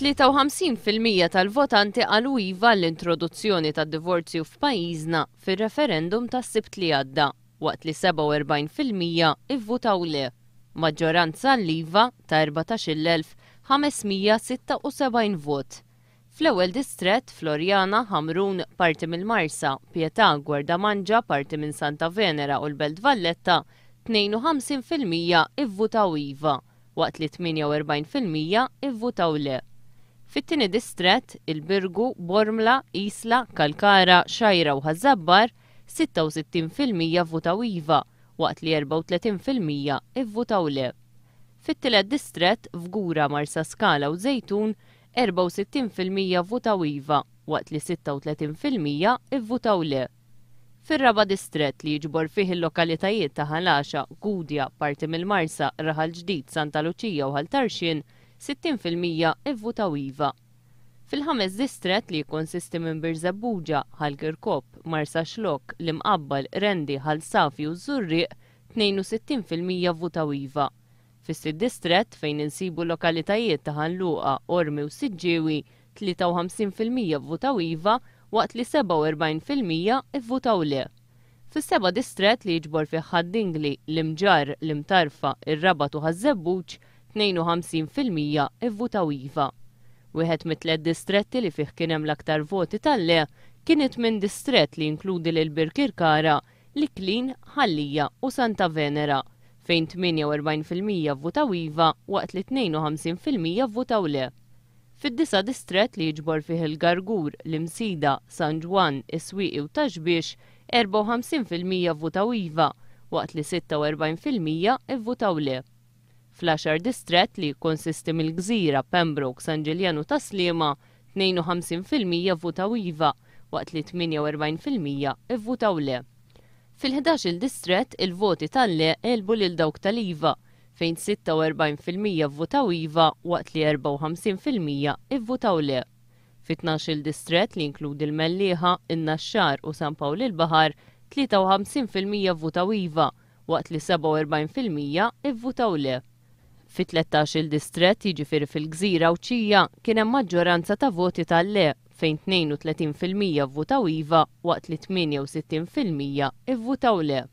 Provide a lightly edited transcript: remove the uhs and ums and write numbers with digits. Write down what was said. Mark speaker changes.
Speaker 1: 53% tal-votanti qalu iva għall-introduzzjoni tad-divorzju f'pajjiżna fir-referendum tas-Sibt li għadda, waqt li 47% ivvutaw le. Maġġoranza għall-iva ta' 14,576 vot. Fl-ewwel distrett, Floriana, Ħamrun, parti mill-Marsa, Pietà, Gwardamanġa, parti minn Santa Venera u l-Belt Valletta, 52% ivvutaw iva, waqt li 48% ivvutaw le. Fit-tieni distrett, il-Birgu, Bormla, Isla, Kalkara, Xgħajra u Ħaż-Żabbar, 66% vvutaw iva, waqt li 34% ivvutaw le. Fit-tielet distrett, Fgura, Marsaskala u Żejtun, 64% vvutaw iva, waqt li 36% ivvutaw le. Fir-raba' distrett li jiġbor fih il-lokalitajiet ta' Ħal Għaxaq, Gudja, parti mill-Marsa, Raħal Ġdid, Santa Luċija u Ħal Tarxien, 60% ivvutaw iva. Fil-ħames distrett li jikkonsisti minn Birżebbuġa, Ħal Kirkop, Marsaxlokk, l-Imqabba, l-Qrendi, Ħal Safi u ż-Żurrieq, 62% vvutaw iva. Fis-sitt distrett, fejn insibu l-lokalitajiet ta' Ħal Luqa, Qormi u Siġġiewi, 53% vvutaw iva waqt li 47% ivvutaw le. Fis-seba' distrett li jiġbor fih Ħad-Dingli, l-Imġarr, l-Imtarfa, ir-Rabat u Ħaż-Żebbuġ, 52% ivvutaw iva. Wieħed mit-tliet distretti li fih kien hemm l-aktar voti tal-le kien it-tmien distrett li jinkludi lil Birkirkara, l-Iklin, Ħal Lija u Santa Venera, fejn 48% vvutaw iva waqt li 52% vvutaw le. Fid-disa' distrett li jiġbor fih il-Gargur, l-Imsida, San Ġwann, is-Swieqi u Ta' Xbiex, 54% vvutaw iva, waqt li 46% ivvutaw le. Fl-għaxar distrett li jikkonsisti mill-Gżira, Pembroke, San Ġiljan u Tas-Sliema, 52% vvutaw iva, waqt li 48% ivvutaw le. Fil-ħdax-il distrett, il-voti tal-le għelbu lil dawk tal-iva, fejn 46% vvutaw iva waqt li 54% ivvutaw le. Fi 12-il distrett li jinkludi l-Mellieħa, in-Naxxar u San Pawl il-Baħar, 53% vvutaw iva waqt li 47% ivvutaw le. Fi 13-il distrett, jiġifieri fil-Gżira Għawdxija, kien hemm maġġoranza ta' voti tal-le fejn 32% vvutaw iva waqt li 68% ivvutaw le.